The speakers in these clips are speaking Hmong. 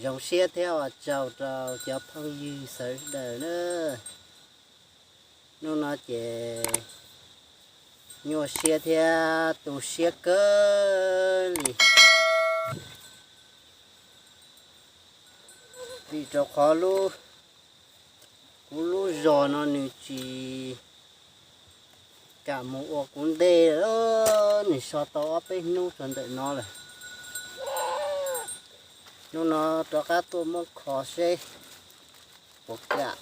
Zoo siab thiab ua tsaug rau cov phooj ywg sawv daws na. Hnub no ces nyuaj siab thiab tu siab kawg li, vim rau qhov lub, kuv lub zos no nws tsis kam mus ua kuv ntej, nws so tau ob peb hnub rau ntawm no lawm. Hnub no rov qab tuaj muab kho seb puas kam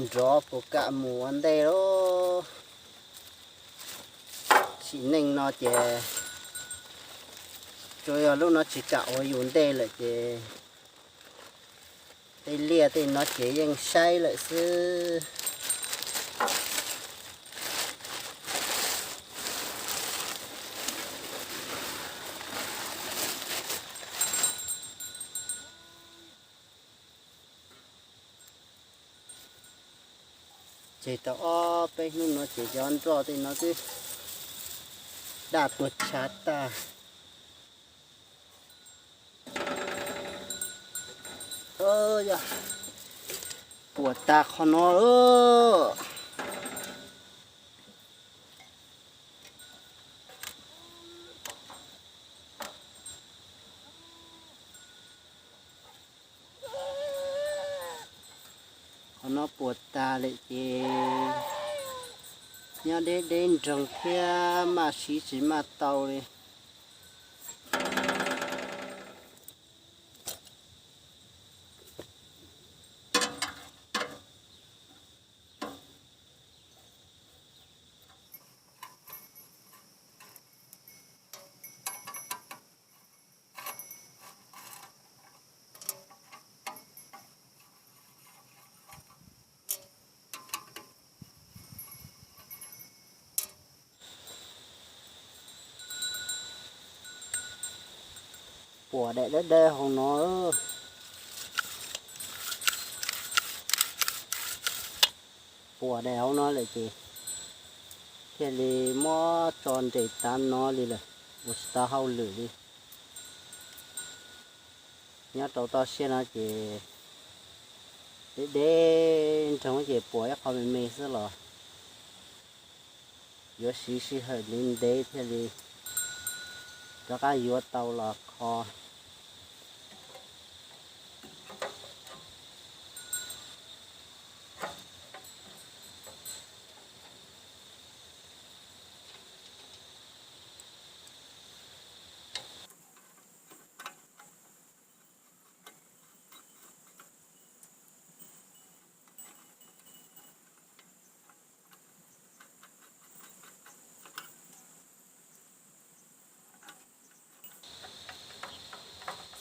nrov, puas kam mus ua ntej lawm. Sim neej no ces tsuas yog lub no tsis kam ua yus ntej lawm ces tej liaj tej no ces yeej saib lawm xwb. Ces tau ob peb hnub no ces cov nroj tej no twb daj tuag tshav tag. Puas tas qhov no lawm. Qhov no puas tas lawm ces nyob deb deb nroog thiab maj siv tsis maj tau li. Puas daim dawb dawb hauv no. Puas daim hauv no lawm ces thiaj li muab tso nres tav no li lawm, ua tsis tau hauj lwm li. Nyob rau toj siab no ces deb deb nroog ces puas ib qho me me xwb los yuav siv sij hawm ntev ntev thiaj li rov qab yuav tau los kho.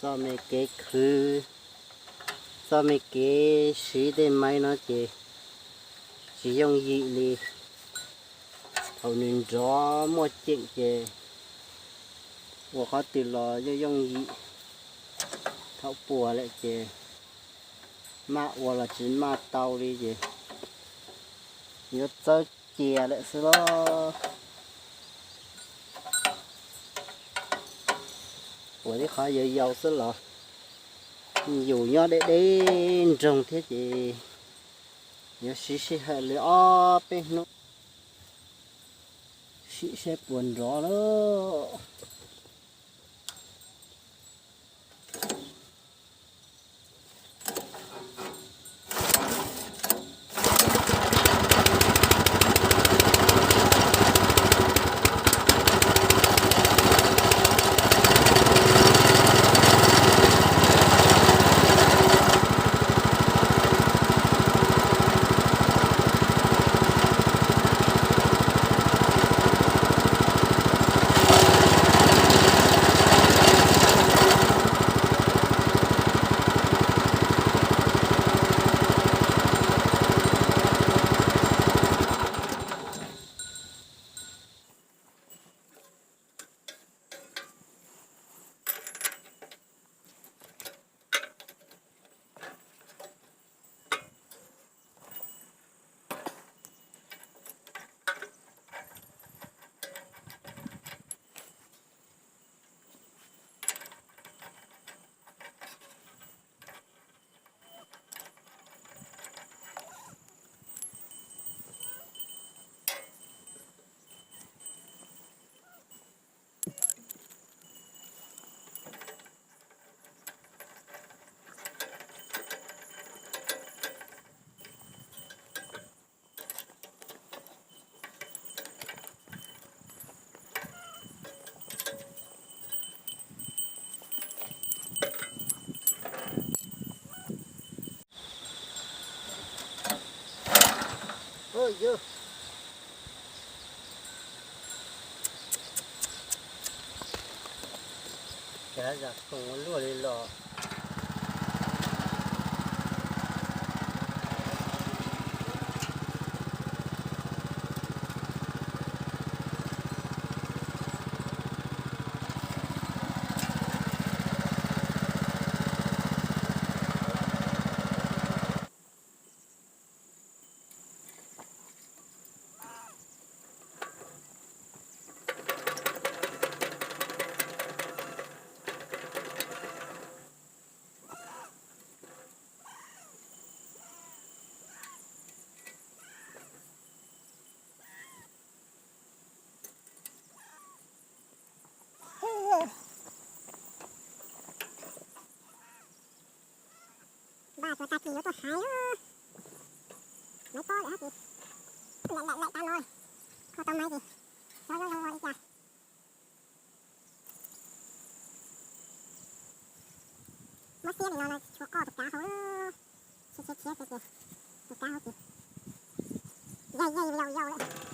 Txoj me kev khwv, txoj me kev siv tej maiv no ces tsis yooj yim li. Thaum nws nrov muaj ceem ces ua qhov twg los yooj yooj yim. Thaum puas lawm ces maj ua los tsis maj tau li ces yuav txawb cia lawm xwb los. Puas tib qhov yau yau xwb los yus nyob deb deb nroog thiab ces yuav siv sij hawm li ob peb hnub sim seb puas nrov lawm. Yog, kav zam khoom ua luaj li los. Npaj txog tag kis yuav tuaj hais, maiv pob lawm hab ces laim laim laim tas no, kho tau maiv ces xyov yuav zoo ua li cas. Muab xiab li no los tshuav qoj tus kav hauv, tshiab tshiab tshiab ces tus kav hauv ces yaig yaig yau yau lawm.